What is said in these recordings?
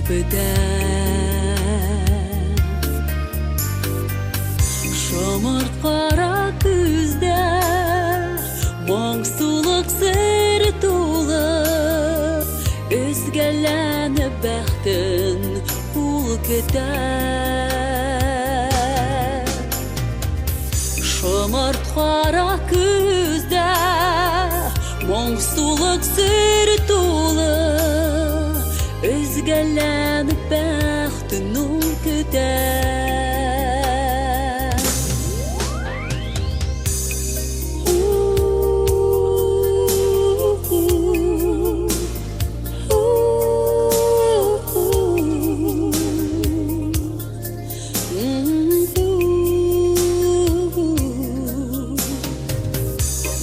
җилпетә. Шомырт кара күздә моңсулык сер тулы, Өзгәләнеп бәхтен ул көтә. Шомырт кара күздә моңсулык сер тулы, Өзгәләнеп бәхтен ул көтә.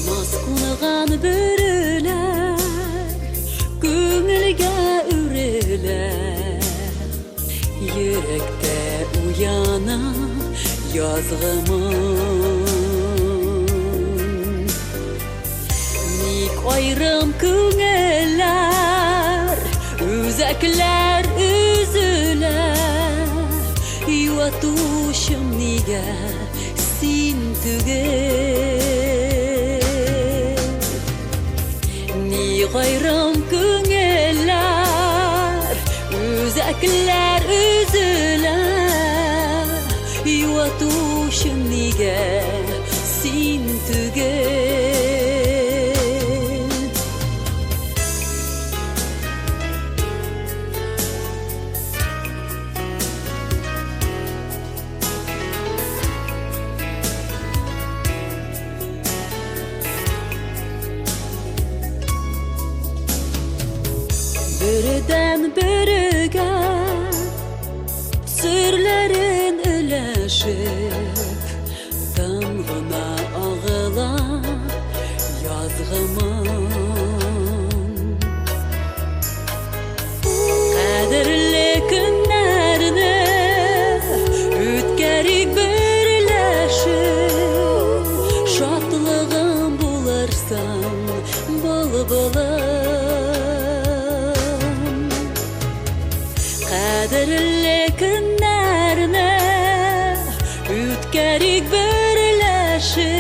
Наз кунаган бөреләр күңелгә үрелә, Йөрәктә уяна язгы моң. Ник аерым күңелләр, үзәкләр өзелә, Юатучым нигә син түгел? Ник аерым күңелләр, үзәкләр өзелә, Юатучым нигә син түгел? Бөредән бөрегә серләрен өләшеп, Тын гына агыла язгы моң. Кадерле көннәрне үткәрик берләшеп, Шатлыгым булырсың, былбылым. Кадерле көннәрне үткәрик берләшеп,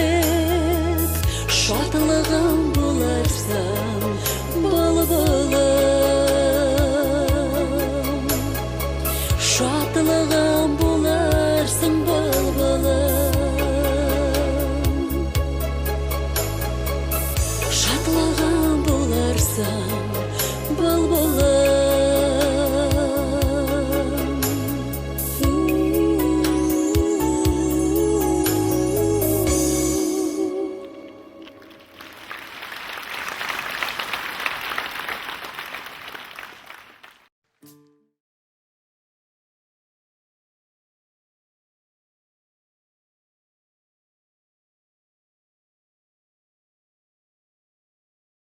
Шатлыгым булырсың, былбылым. Шатлыгым булырсың, былбылым. Шатлыгым булырсың, былбылым.